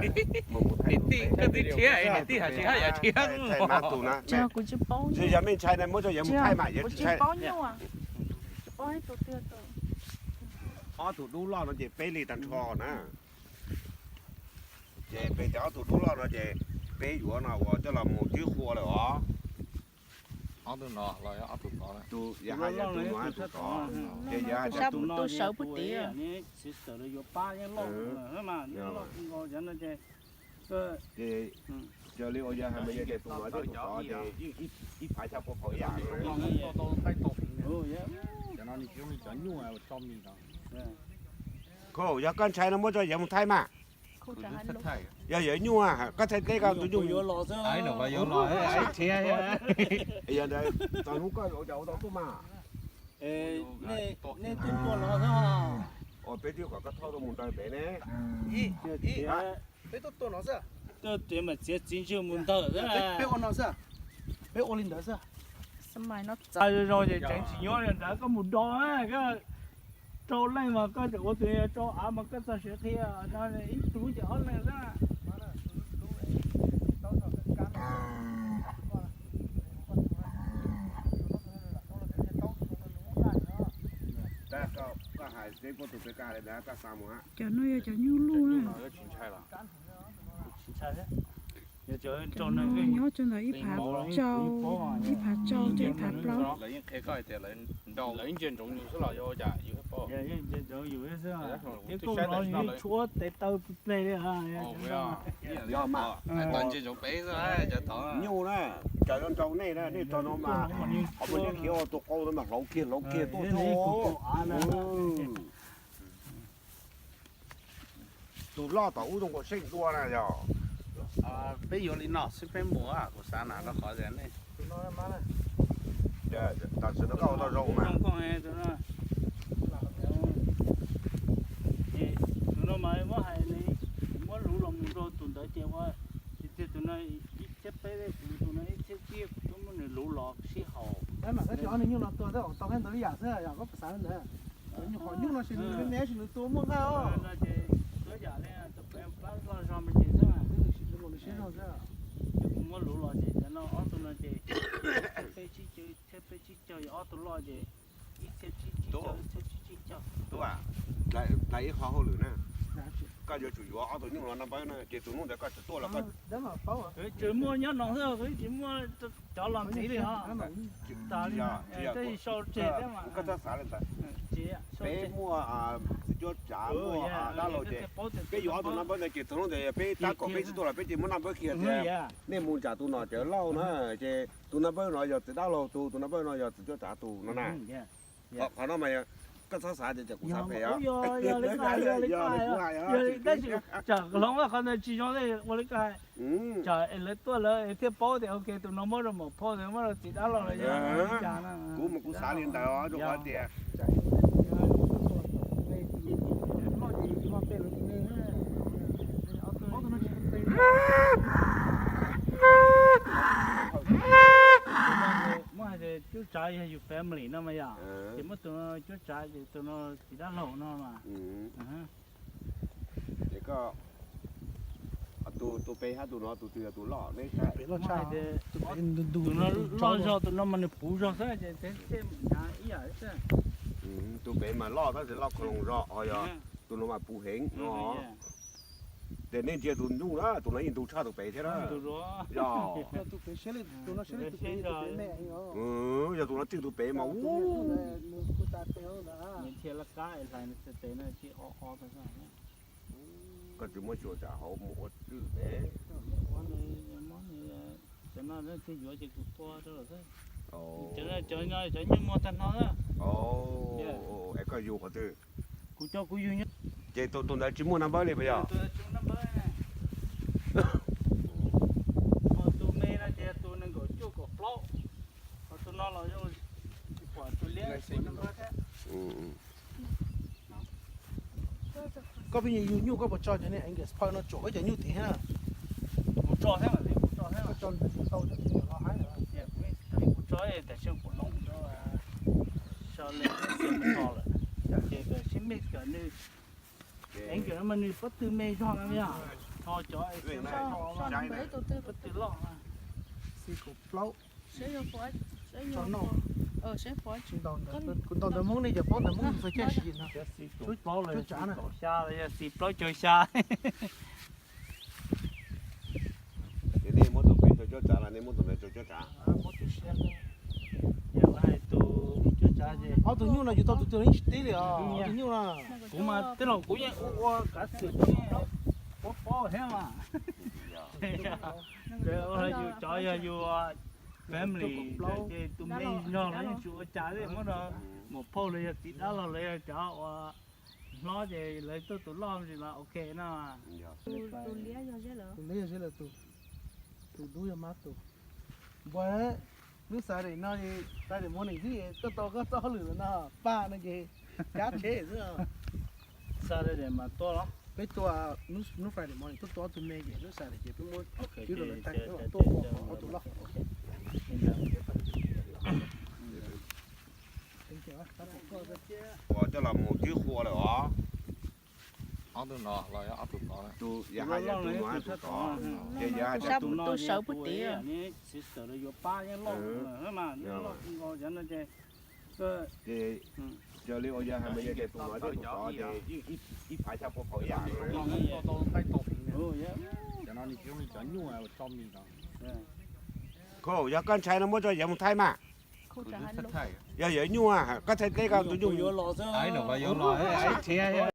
Niam tij, koj twb tshiab, niam tij hais tsis haj yam tshiab. Kuv tsis paub, yog nej ntshai na muab rau yawg mus thaij mas yawg tsis ntshai. Ob tug dub loj no ces peb li tag nrho na. Ces peb cov ob tug dub loj no ces peb yuav no uas coj los mus twb qhua lawm os. Ob tug no los yog ob tug tod, yog hais yog tus no tus tod, ces yog hais tus no sawv puag tim. Ces yog li uas yog hais mas yog tias tus no thiab tus tod ces ib phav xya pua kaum ib yam. Koj, yog koj ntshai no muab rau yawg mus thaij mas. Yog yawg nyuj, koj thaij teb koj tus nyuj. Yog ntawd txog hnub koj ua cas ua tau tuaj mas. Nej twb tuaj los xwb. Ua peb twb kom koj thauj tuaj mus nraws pem ne. Peb tuaj tuaj no xwb. Tuaj tias mas txiav txiv ntswg mus ntawm xwb. Peb ua no xwb. Peb ua li ntawd xwb. Zoo ces tseev tsis nyuaj li ntawd, koj mus do, koj rau leej mas koj tseem ua tus rau av mas koj txog siav qhia no ib tug ces ob leeg xwb. Cov no yog cov nyuj luj na. Nyob rau ntawm ib phav tsau, ib phav tsau rau ib phav plaub. Nyuj na, cov zoo nraug nej na, nej txog no mas qhov muag neb khiav ua tus qau no mas hlauv kiag hlauv kiag tuaj. Tus loj tom ub zoo nkaus seej dua na yog. Peb yuav li no xwb peb mus, kuv xav na rau qhov tias nej tam sim no koj ua tau zoo mas. Tus no mas muab hais li, muab luv los mus rau tus ntawd ces ua, tiag tus no ib txhiab peb, tus no ib txhiab tsib, kuv twb muab nws luv los sib haum. Mas koj tsis ob nws nyuj no tua tau qhov ntawd li yam xwb yog koj xav li ntawd. Nyuj qhov nyuj no tsis nws me me tsis nws tua muaj nqaj os. Muab luv los ces cov no ob tug no ces peb tsib caug, thiab peb tsib caug, yog ob tug loj ces ib txhiab tsib caug, ib txhiab tsib caug. Tub, ib qho hauj lwm na, koj yuav tsum yuav ob tug nyuj los noj npawb na, ces tus hnub ntawd koj tsis tuaj los koj tsis muaj nyob no xwb, tsis muaj cov los ntxiv li os. Koj txhob xav li ntawd. Peb muaj txiv cuab tsav, muaj dab laug ces peb yuav ob tug noj npawb ntawd ces tus hnub ntawd yog peb tab kaum peb tsis tuaj los peb ces muab noj npawb kiag tias nej mus ntsam tus nom cawv lauj na, ces tus noj npawb no yog txiv dab laug tus, tus noj npawb no yog txiv cuab tsav tus no na. Qhov no mas koj txhob xav tias kuv xav phem os. Tab sis tsam hloov qhov ntawd tsis zoo li, ua li koj hais, tsam es lawv tuaj lawv thiaj paub tias ok tus no muab rau maum phauj, muab rau txiv dab laug los yog li cas na. Kuv mas kuv xav li ntawd os, rau qhov tias muab hais tias cuab tsav yog yus family no mas yom, ces muab tus no cuab tsav ces tus no txiv dab laug no mas. Ces koj, tus pem hab tus no tus twg yog tus loj ne? Tus no loj zog, tus no mas nws puv zog xwb ces tej ib yam xwb. Tus pem mas loj tab sis loj khaus loos zog, ho yog tus no mas puv heev no. Ces nej ntsia tus nyuj na, tus no yeej ntug tshaj tus pem thiab na. Yog tus no txij tus pem mas ub. Koj tsis muab xyuas tsam hauv mus ua twj pem. Cov no thiaj yuav ces kuv tua rau lawm xwb. Cov no cov nyuj muag tag no. Es koj yug qhov twg? Kuv cov kuv yug nyob. Ces tus ntawd tsis muaj naj npawb li puas yog? Tus me no ces tus nees nkaum cuaj kaum plaub, ho tus no los zoo tsis pom tus liab naj npawb thiab. Koj pheej yug nyuj koj puas tso cov niag Angus Pearl no tsuam koj cov nyuj tid thiab? Kuv tso thiab mas, kuv tso thiab mas. Tau cov tau cov tau haib. Kuv tso tam sim kuv loo rau so le so lawm, ces sib mix kom nws, Angus no mas nws pob tw me zog no yog. Tus twg loj? Xib kaum plaub. Tso noj. Kuv ntaus ntawv Hmoob nej cov paub ntawv Hmoob txog caij sim no. Cuab tsav na. Xib plaub caug xya. Ces nej muab tus pem rau cuab tsav los nej muab tus ntawd rau cuab tsav? Ob tug nyuj no yus tau tus twg los yeej tsis tib li os, ob tug nyuj no. Kuv mas tej laus kuv yeej ua ua kav xwm, kuv paub thiab mas. Yus cov yog yus family ces tus me nyuam los yeej tsis ua cas li, muab rau muam phauj los yog txiv dab laug los yog cov uas hlob ces lawv tuaj tus loj ntsis los ok no. Tus liab yog zeb lawm tus, tus dub yog mab tus. Npua, hnub Saturday no, Saturday morning xwb koj tau koj txoj hauj lwm lawm no, paj no ces cab tsheb xwb. Saturday mas tua los? Peb tua, hnub Friday morning tuaj tua ob tug me ces hnub Saturday ces peb muab cwb rau lawv tag peb mam tuaj tua ob tug loj. Ua coj los mus twb qhua lawm os. Ob tug no los yog ob tug tod? Tus yog hais yog tus no tus tod, ces yog hais tias tus no tus sawv puag tid. Ces yog li uas yog hais mas yog tias tus no thiab tus tod ces ib phav xya pua kaum ib yam. Khau, yog koj ntshai no muab rau yawg mus thaij mas. Yog yawg nyuj, koj thaij teb koj tus nyuj.